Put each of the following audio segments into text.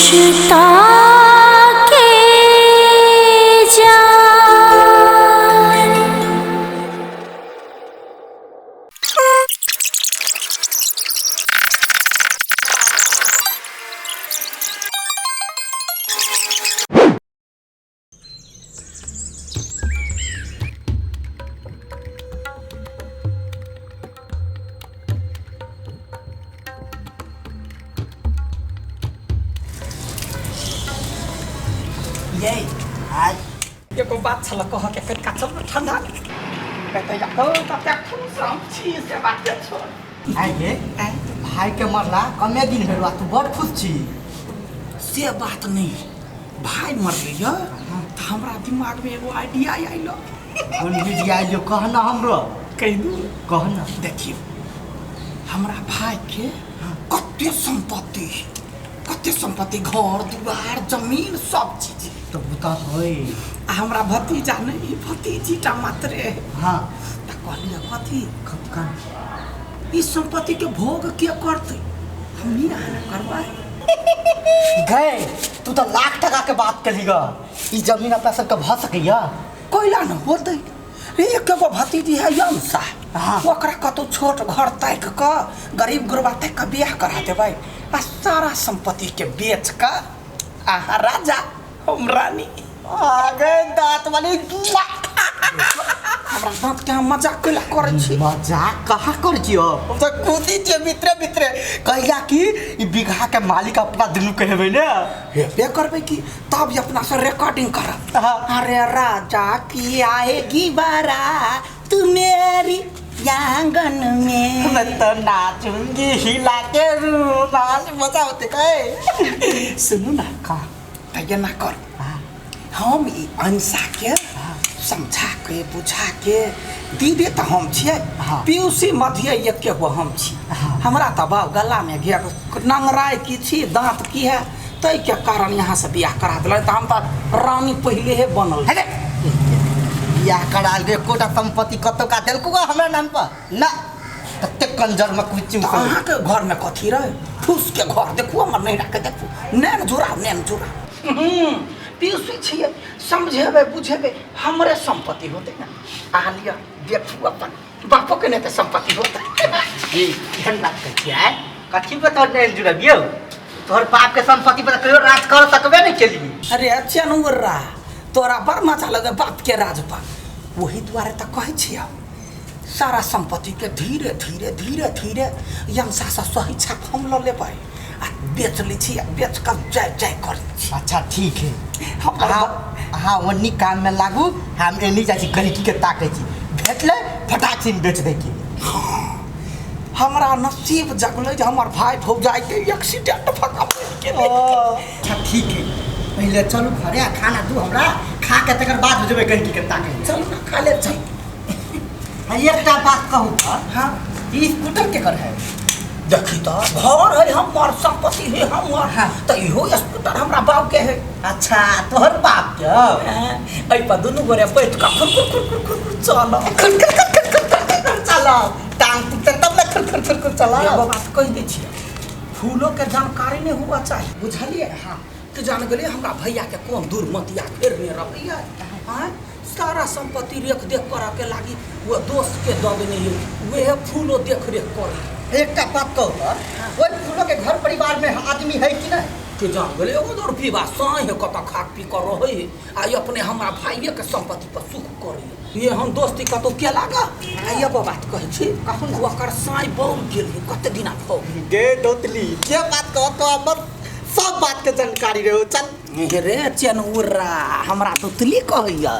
रिश्ता के जान। ये आज एगो बात छल कह के कनिका चल न ठंडा कहते या हो तते खुश हम छी से बात के छोड़। आइ गे, भाई के मरला कमे दिन भेल बा, तू बड़ खुश छी। से बात नहीं, भाई मरले य त हमरा दिमाग में एगो आइडिया आइल। कोन आइडिया आइल कह ना हमरो। कह दू? कह ना। देखियो हमरा भाई के कते संपत्ति, कते संपत्ति, घर दुआर जमीन सब चीज। तो बुता होई। आ हमरा भतीजा नहीं, भतीजी टा मात्रे है। हाँ। त कहलिए कथी? कब? ई संपत्ति के भोग के करते? हमनी आना करबै। गए तू तो लाख टका के बात करी गा, ई जमीन अपना सबके भ सकैया? कोइला न होतै रे, एक गो भतीजी है यमसा। हाँ। ओकरा कतौ छोट घर ताकि क गरीब गुरबा ताकि क बियाह करा देबै आ सारा संपत्ति के बेच क अहाँ राजा हम रानी। आगे दांत वाली हमरा दांत के हम मजाक कैला करै छी? मजाक कहाँ करै छी हम तो कूदी छियै मित्रे मित्रे। कहिया कि ई बीघा के मालिक अपना दुनू के हेबै ने। हेबे करबै कि तब अपना से रिकॉर्डिंग करब। हाँ। अरे राजा की आएगी बारात तू मेरी आंगन में, मैं तो नाचूंगी हिला के रुमाल। मजा होते कहे। सुनू ना, का त एना कर, हाँ। हम ई अंशा के समझा के बुझा के दीदी त हम छियै। हाँ। पीयूसी मध्य एके गो हम छी। हाँ। हमरा त बाप गला में घेर नंगराय की छी, दांत की है, तै के कारण यहाँ से बियाह करा दिल। त हम त रानी पहले हे बनल। हे रे, बियाह करा के एकोटा संपत्ति कतौ का देलकौ गा हमरा नाम पर ना, ततेक कंजर में कुछ त अहाँ के घर में कथी रहे? फूस के घर देखू, हमर नैहरा के देखू, नैन जुड़ा नैन जुड़ा। पीयूसी छियै, समझेबै बुझेबै, हमरे संपत्ति होतै ना। अहाँ लिअ देखू अपन बापो के नहि तऽ संपत्ति होतै। जी केहन बात कहै छियै? कथी पर तोहर नैन जुड़बियौ? तोहर बाप के संपत्ति पर कहियो राज कर सकबे नहीं केली। अरे चनुरा तोरा बड़ मजा लगे बाप के राज पर, वही दुआरे तऽ कहै छियौ सारा संपत्ति के धीरे धीरे धीरे धीरे यमसा से सही छाप हम लऽ लेबै आ बेच लै छी, आ बेच कऽ जाय जाय करै छी। अच्छा ठीक है, हम अहाँ ओन्नी काम में लागू, हम एनी जाइ छी गरीकी के ताकै छी, भेटलै फटाक से बेच दै छी। हमरा नसीब जगलै जे हमर भाई भौजाई के एक्सीडेंट भऽ कऽ मरि गेलै। अच्छा ठीक है, पहिले चलू घरे आ खाना दू हमरा, खा के तकर बाद जेबै गरीकी के ताकै। चलू ना खा ले चल। आ एकटा बात कहू तऽ? हाँ। ई स्कूटर केकर है? देखी तऽ घर है हमर, संपत्ति है हमर। हाँ। तऽ इहो स्कूटर हमरा बाप के है। अच्छा तोहर बाप के? हाँ, एहि पर दुनू गोरे बैठ कऽ खुर खुर खुर खुर खुर खुर चलब। खुर खुर खुर खुर खुर खुर खुर चलब, टांग टूटते तब ने खुर खुर खुर खुर चलब। एगो बात कहि दै छियै, फूलो के जानकारी नहि हुआ चाही, बुझलियै? हाँ। कि जान गेलियै हमरा भैया के कोन दुर्मतिया घेरने रहैया। आँय सारा संपत्ति रेख देख करऽ के लागी वो दोस्त के दऽ देने है, वह फूलो देख रेख करे। एकटा बात कहू तऽ, ओहि फूलो के घर परिवार में आदमी है कि नहीं? के जान गेलै एगो दौड़ पीबा साँझ कतऽ खा पी कऽ रहै है, आ ई अपने हमरा भाइये के संपत्ति पर सुख करै। ये हम दोस्ती कतौ के लागा? आ एगो बात कहै छी, कहू ना। ओकर साँइ बौल गेल है, कते दिना भऽ गेल। गे दोतली, जे बात कहत तो हमर सब बात के जानकारी रहो। चल रे चेनउरा, हमरा दोतली कहैया।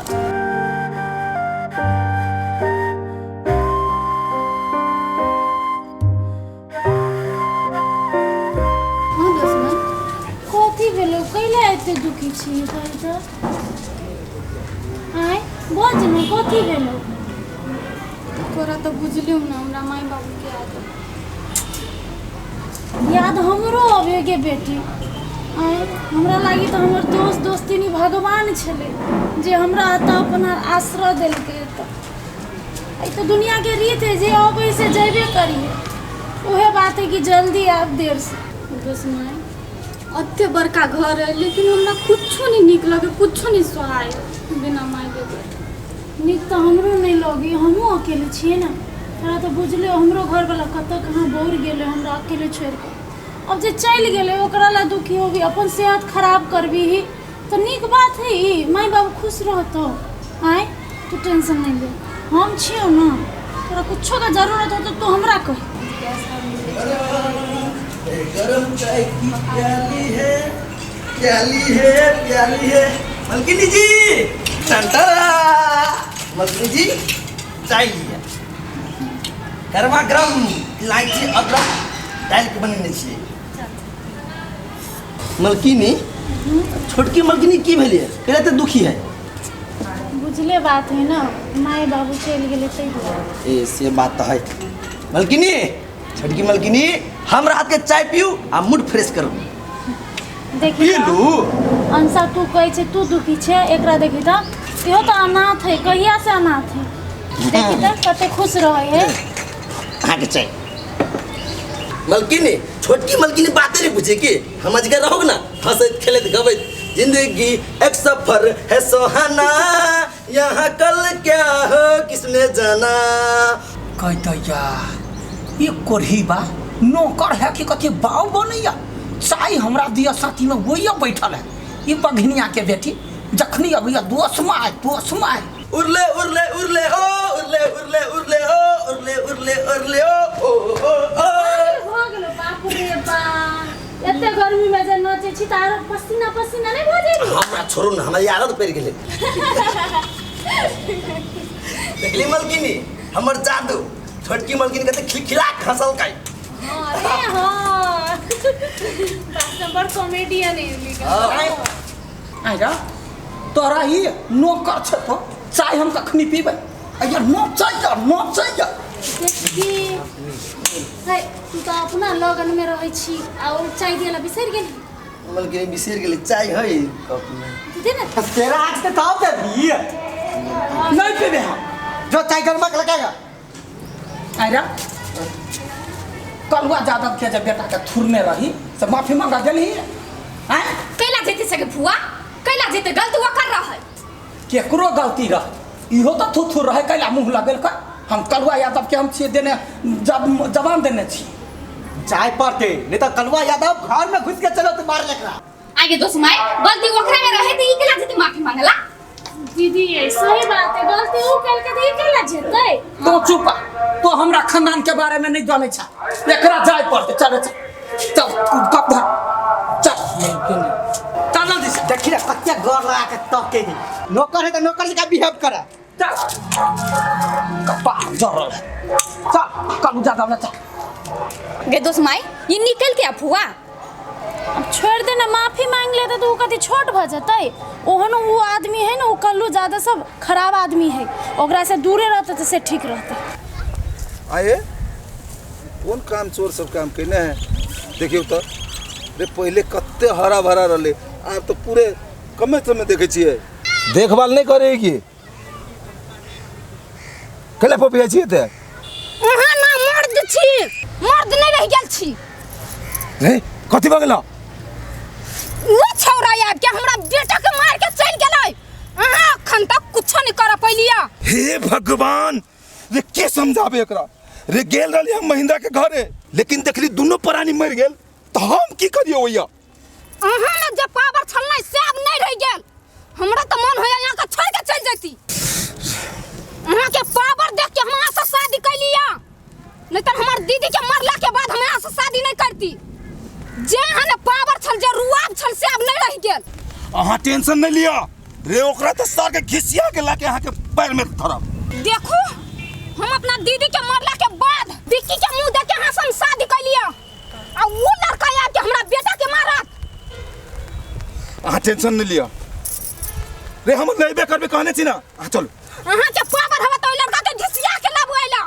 हाँ दोस्त, कथी भेलो? कैला एते दुखी छी कहि तऽ? आँय बज ने, कथी भेलो तोरा? तऽ बुझलियौ ने हमरा माय बाबूके आदत याद हमरो अबे गे बेटी। आँय हमरा लागी तऽ हमर दोस्त दोस्तिनी भगवान छलै जे हमरा एतऽ अपना आश्रय देलकै। एतऽ एहि तऽ दुनिआके रीत है, जे अबै से जेबे करिहे। उहे बात है कि जल्दी आब देर से। दोस्त माय एते बड़का घर है लेकिन हमरा कुछो नहीं नीक लगे, कुछो नहीं सोहाय बिना माय बेगर। नीक तऽ हमरो नहीं लगे, हमहूँ अकेले छियै ने। तोरा तऽ बुझले हमरो घरवाला कतऽ कहाँ बौर गेलै हमरा अकेले छोड़ि कऽ। अब जे चलि गेलै ओकरा लए दुखी होबी, अपन सेहत खराब करबीही तऽ नीक बात है ई? माय बाबू खुश रहतौ। आँय, तू टेंशन नहीं ले, हम छियौ ने। तोरा कुछो के जरूरत होतौ तू हमरा कह। गरम चाय की प्याली है, प्याली है, प्याली है। मलकिनी जी, टंटरा। मलकिनी जी, चाय लिया, गर्मा गर्म इलायची अदरक डालि के बनेने छियै। मलकिनी, छोटकी मलकिनी, की भेलियै? केना एते दुखी है? बुझले बात है ना, माय बाबू चलि गेलै ताहि दुआरे। ए, से बात तऽ है। मलकिनी, छोटकी मलकिनी, हमरा हाथ के चाय पीऊ आ मूड फ्रेश करू। देखी। पीलू। अंशा, तू कहै छै तू दुखी छै, एकरा देखी तऽ, इहो तऽ अनाथ है, कहिया से अनाथ है। देखी तऽ कते खुश रहै है। अहाँके चाय मलकिनी। छोटकी मलकिनी, बाते नहीं पूछे कि हम अजगर रहोगे ना, हंसैत खेलैत गबैत। जिंदगी एक सफर है सुहाना, यहाँ कल क्या हो किसने जाना। कहतैया ये कोढ़ी बा नौकर है कि कथी बाव बनैया, चाय हमरा दिया। साथी में वही बैठल है ये बघनिया के बेटी, जखनी अबैया दोस माय, दोस माय। उरले उरले उरले ओ, उरले उरले उरले ओ, उरले उरले उरले ओ, ओ ओ ओ। भऽ गेलो, बाप रे बा, एते गर्मी में जे नचै छी तऽ आरो पसीना पसीना नहि भऽ जाइ? हमरा छोड़ू ना, हमरा आदत पड़ि गेलै। देखली मलकिनी हमर जादू? छोटकी मलकिनी कते खिलखिला के हंसलकै। हाँ रे हाँ, बाप, बड़ कॉमेडियन है। आइ रा तोरा ही नौकर छै तो चाय हम कखनी पीबै? अय्या नचैया नचैया। देखी है, तू तऽ अपना लगन में रहै छी आ ओ चाय दिया बिसरि गेली। मलकिनी, बिसरि गेलै, चाय है कप में। तू दे ना। तेरा हाथ से ताव दे दिए। नहीं पीबे हम। जो चाय गर्मा के लगाएगा। आइ रा कलुआ यादव के जे बेटा के थुरने रही से माफी मांगा गेलही आँय? कैला जेते सके फुआ, कैला जेते? गलती ओकर रहै। केकरो गलती रह, इहो तऽ थुथुर रहे, कैला मुँह लगेल का? हम कलुआ यादव के हम छियै देने जब जबान देने छी। चाय पड़ते नहीं तो कलवा यादव घर में घुस के चलो तो मार लेकरा। आगे दोस्त माई, गलती ओकरा में रहे त ई कैला जेते माफी मांगला? दीदी, ये सही बात है, गलती ऊ केलकै तऽ ई केला जेतै? तो चुप, तो हमरा खानदान के बारे में नहीं जानै छा। एकरा जाय पड़ते। चल चल चल, कप धर, चल चल जल्दी से। देखी ना कत्ते गौर लगा के तके है, नौकर है तो नौकर से बिहेव करे। चल, कपार जरल है। चल कलू यादव ले चल। गे दोस्त माई, ई निकल के आ फुआ। अब छोड़ दे ना, माफी मांग लेते तो ऊ कथी छोट भऽ जेतै? ओहन ऊ आदमी है ना, ऊ कल्लू ज्यादा सब खराब आदमी है, ओकरा से दूरे रहते तऽ से ठीक रहते। आये, कोन काम चोर सब काम केने है? देखियौ तऽ रे, पहिले कते हरा भरा रहलै, आब तऽ पूरे कमे समय देखै छियै। देखभाल नहि करे की कैला पपिया छियै ते? अहाँ ना मर्द छी, मर्द नहीं रह गेल छी। रे, कथी भऽ गेलौ? उ छौड़ा आबि के हमरा बेटा के मार के चलि गेलै। अहाँ अखन तक कुछो नहीं कर पैलिया। हे भगवान रे, के समझाबे एकरा रे? गेल रहली हम महिंद्रा के घरे, लेकिन देखली दुनू प्राणी मरि गेल, तऽ हम की करियौ भैया? अहाँ में जे पावर छल नै से आब नहीं रह गेल। हमरा तऽ मन होया यहाँ के छोड़ के चलि जैती। अहाँ के पावर देख के हम अहाँ से शादी कैलिया, नहीं तऽ हमर दीदी के मरला के बाद हम अहाँ से शादी नहीं करती। जे अहाँ ने पावर छल, जे रुआब छल, से आब नहीं रह गेल। अहाँ टेंशन नहीं लिअ रे, ओकरा तऽ सार के घिसिया के लाके अहाँ के पैर में धरब। देखू, हम अपना दीदी के मरला के बाद विक्की के मुंह देख के अहाँ से हम शादी कैलिया आ वो लड़का आबि के हमरा बेटा के मारत। अहाँ टेंशन नहीं लिअ रे, हम लेबे करबे कहने छी ना। अहाँ चलू। अहाँ के पावर हवा तऽ ओहि लड़का के घिसिया के लाबू अइला,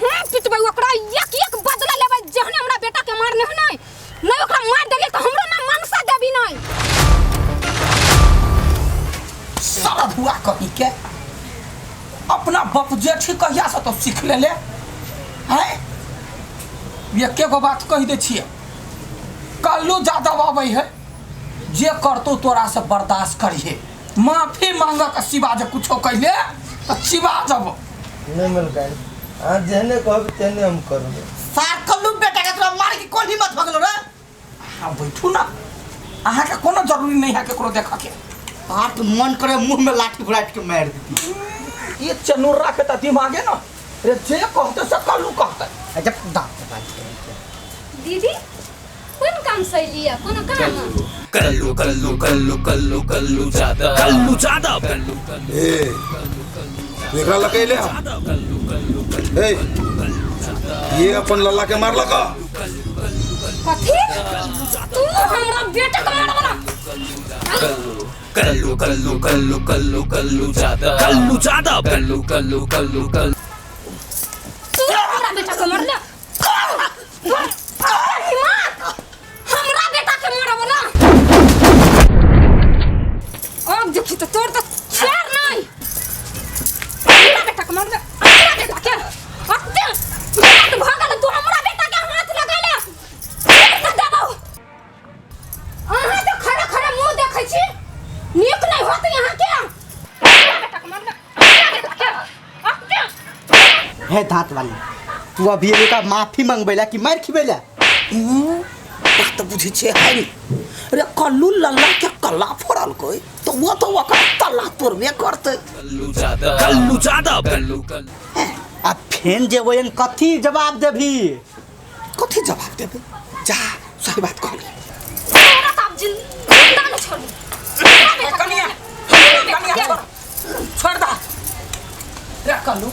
हम पिटबै ओकरा, एक एक बदला लेबै। जहने हमरा बेटा के मारने है नहीं नहीं ओकरा मार देलियै तऽ हमरो नाम मनसा देवी नहीं। सरधुआ कही के, अपना बप जेठी कहिया से तो सीख ले ले हैं? एके गो बात कहि दै छियै, कल्लू यादव अबै है। जे करतो तोरा से बर्दाश्त करिहे माफी मांग के सिवा जे कुछो कहले तो चिबा जब नहीं मलकाइन अहाँ जेहने कहब तेहने हम करबै। सार कल्लू बेटा के तोरा मार के कोन हिम्मत भगलो रे? अहाँ बैठू ना, अहाँ के कोनो जरूरी नहीं है केकरो देख के। तार तो मन करे मुंह में लाठी घुराट के मार देती। ये चनुर्रा के त दिमागे ना रे, जे कहते से कल्लू कहते। अच्छा दांत से बात करे। दीदी कोन काम से लिया कोनो काम? कल्लू कल्लू कल्लू कल्लू कल्लू ज्यादा कल्लू ज्यादा कल्लू कल्लू ए एकरा लकैले ए ये अपन लल्ला के मारलक। कथी तू हमरा बेटा के मारबला? कल्लू कल्लू कल्लू कल्लू कल्लू ज्यादा कल्लू ज्यादा कल्लू कल्लू कल्लू कल्लू तू हमरा बेटा के मारले? हमरा बेटा के मारबला? अब देखी तो तोर तो छेड़ नहीं। हमरा बेटा के मारले, हमरा बेटा के अत्ते बात भ गेल। तू हमरा बेटा के हाथ लगैले त देबौ। अहाँ तो खड़ा खड़ा मुंह देखै छी, नीक नहीं होत यहाँ के। हमरा बेटा के मारले, हमरा बेटा के अत्ते। हे दांत वाली तू अभी एका माफी मंगबैला कि मार खिबैला? बात तो बुझै छियै है नी रे। कल्लू लल्ला के कल्ला फोड़ल कोई तो वो तो ओकर तल्ला तोड़बे करतै। कल्लू ज्यादा कल्लू ज्यादा कल्लू कल्लू। आ फेन जे ओहन कथी जवाब देबही? कथी जवाब देबै? जा सही बात कहली। तोरा त आब जिंदा नहीं छोड़बी। कनिया कनिया छोड़ दा रे कल्लू,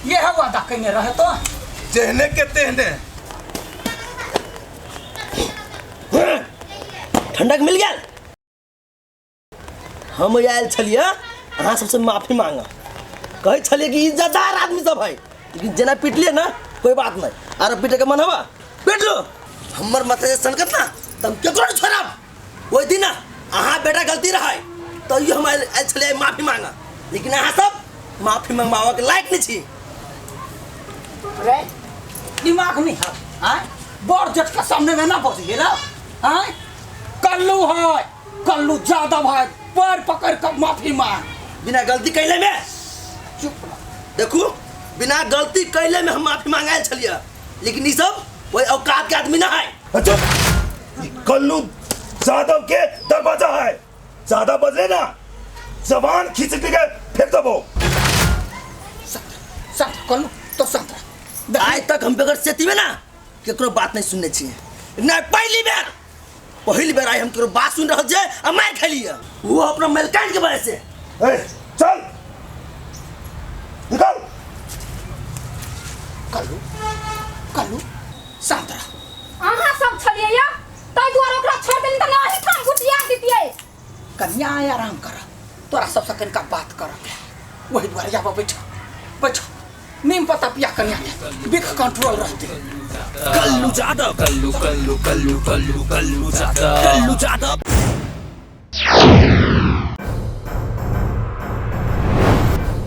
ये है वादा कइने रहे तो जेहने के तेहने। ठंडक मिल गेल। हम आयल छलियै अहाँ सबसे माफी मांग, कहै छलियै कि इज्जतदार आदमी सब है, लेकिन जेना पिटलियै ना कोई बात नहीं। आरो पीटे के मन हवा पीट लो, हमर माथे जे सनकत ना त हम केकरो नहीं छोड़ब। ओहि दिन अहाँ बेटा गलती रहै तैयो हम आयल छलियै माफी मांग, लेकिन अहाँ सब माफी मंगवाबऽ के लायक नहीं छी। रे दिमाग नहीं है आय, बड़ जेठ के सामने में ना बजिए ना आय। कल्लू है कल्लू जादव है, पैर पकड़ कर माफी मांग। बिना गलती कैले में चुप रह। देखू बिना गलती कैले में हम माफी मांगायल छलियै, लेकिन ई सब वही औकात के आदमी ना है। अच्छा कल्लू जादव के दरवाजा है, ज्यादा बजले ना जबान खींच के फेंक दबो। शांत कल्लू तो शांत रह। आइ तक हम बगैर सेती में ना केकरो बात नहीं सुनने छियै ना। पहली बेर पहिल बेर आइ हम केकरो बात सुन रहल छियै आ मारि खेलियै, वो अपना मेलकाइन के वजह से। ए चल निकल। कल्लू कल्लू शांत रह। अहाँ सब छलियै या ताहि दुआरे ओकरा छोड़ देली त नाही ठाम घुटिया दितियै। कन्या आय आराम कर, तोरा सबसे कनिका बात कर के वही दुआरे आब। बैठ बैठ, नीम पत्ता पिया कन्या के बिख कंट्रोल रहते। कल्लू ज्यादा कल्लू कल्लू कल्लू कल्लू कल्लू ज्यादा कल्लू ज्यादा।